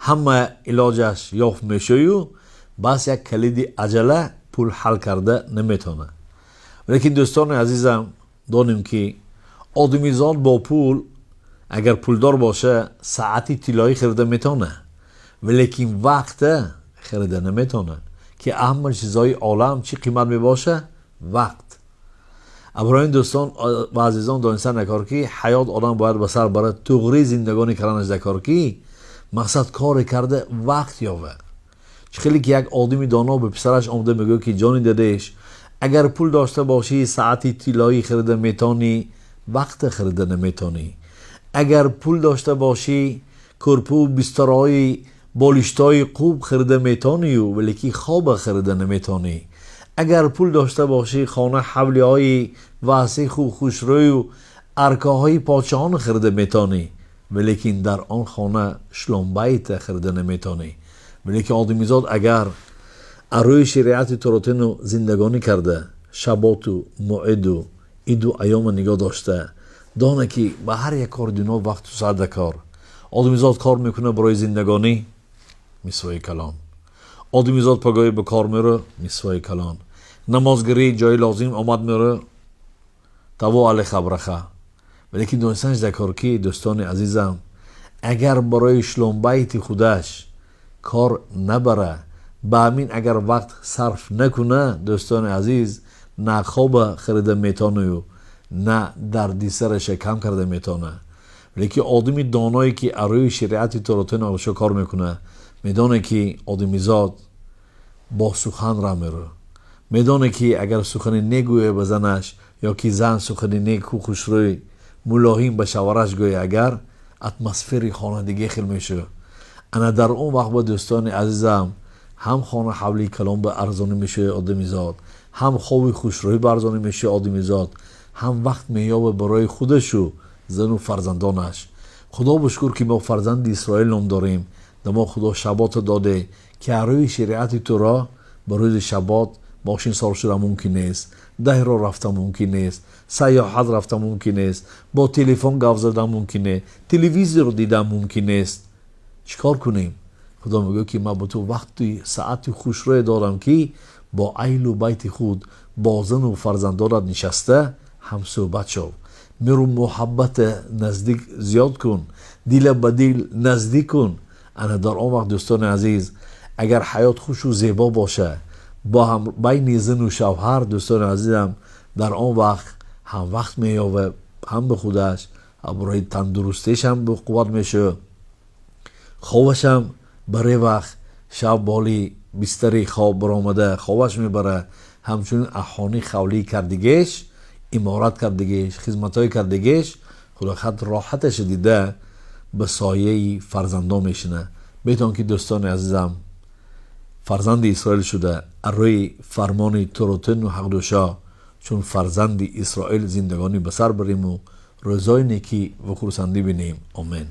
Ҳама илоҷаш ёфт мешавю, бас як калиди аҷала пул ҳал карда наметавонад. Лекин, дӯстони азизам, донем, ки одамизод бо пул, агар пулдор боша, саати тиллоӣ харида метавонад, валекин вақта харида наметавонад, ки ҳама чизҳои олам чӣ қимат мебошад? Вақт. Аброин, дӯстон ва азизон, донистан дакор, ки ҳаёт одам бояд ба сар барад, туғри зиндагонӣ карданаш дакор, ки мақсад коре карда вақт ёбад. Чӣ хеле ки як одами доно ба писараш омада мегӯяд, ки ҷони дадеш, агар пул дошта бошӣ, саати тиллоӣ харида метавонӣ, вақта харида наметавонӣ. Агар пул дошта бошӣ, кӯрпу, бистарҳои, болиштҳои хуб харида метавонию, валеки хоба харида наметавонӣ. Агар пул дошта бошӣ, хона, ҳавлиҳои васеъ, хуб, хушрӯю аркаҳои подшоҳон харида метавонӣ, валекин дар он хона шломбайта харида наметавонӣ. Валекин одамизод агар аз рӯи шариати Торотену зиндагонӣ карда, шаботу муиду иду айёма нигоҳ дошта, дона, ки ба ҳар як кори дунё вақту соат дакор. Одамизод кор мекунад барои зиндагонӣ, мисвои калон. Одамизод пагоҳӣ ба кор меро, мисвои калон. Намозгирӣ ҷои лозим омад меро, таво алеха браха. Валекин донистанаш дакор, ки, дӯстони азизам, агар барои шломбайти худаш кор набара, ба ҳамин агар вақт сарф накуна, дӯстони азиз, на хоба харида метавонаю, на дарди сараша кам карда метавона. Валекин одами доное, ки аз рӯи шариати Торотуно кор мекунад, медонад, ки одамизод бо сухан ра меро, медонад, ки агар сухани нек гӯя ба занаш ё ки зан сухани неку хушрӯй, мулоҳим ба шавараш гӯя, агар атмосфери хона диге хел мешавад. Ана дар он вақт ба, дӯстони азизам, ҳам хона, ҳавлии калон ба арзонӣ мешавад одамизод, ҳам хоби хушрӯӣ ба арзонӣ мешавад одамизод, ҳам вақт меёбад барои худашу зану фарзандонаш. Худо ба шукр, ки мо фарзанди Исроил ном дорем. Да мо Худо шабота доде, ки аз рӯи шариати Туро ба рӯзи шабот мошин савор шуда мумкин нест, даҳро рафта мумкин нест, сайёҳат рафта мумкин нест, бо телефон гап задан мумкин нест, телевизор дидан мумкин нест. Чӣ кор кунем? Худо мегӯяд, ки ман ба ту вақту саати хушрӯе дорам, ки бо аҳлу байти худ, бо зану фарзандонат нишаста ҳамсӯҳбат шав, миру муҳаббата наздик зиёд кун, дила ба дил наздик кун. Ана дар он вақт, дӯстони азиз, агар ҳаёт хушу зебо боша бо ҳам байни зану шавҳар, дӯстони азизам, дар он вақт ҳам вақт меёбад ҳам ба худаш, барои тандурустиш ҳам ба қувват мешавад, хобашам баре вақт шаб боли бистари хоб баромада хобаш мебара. Ҳамчунин аҳони хавлӣ кардигеш, иморат кардигеш, хизматҳои кардигеш, худохат роҳаташа дида ба сояи фарзандон мешина. Бетон ки, дӯстони азизам, фарзанди Исроил шуда, аз рӯи фармони Торотену ҳақдӯшо чун фарзанди Исроил зиндагонӣ ба сар бариму рӯзои некӣ ва хурсандӣ бинем. Омен.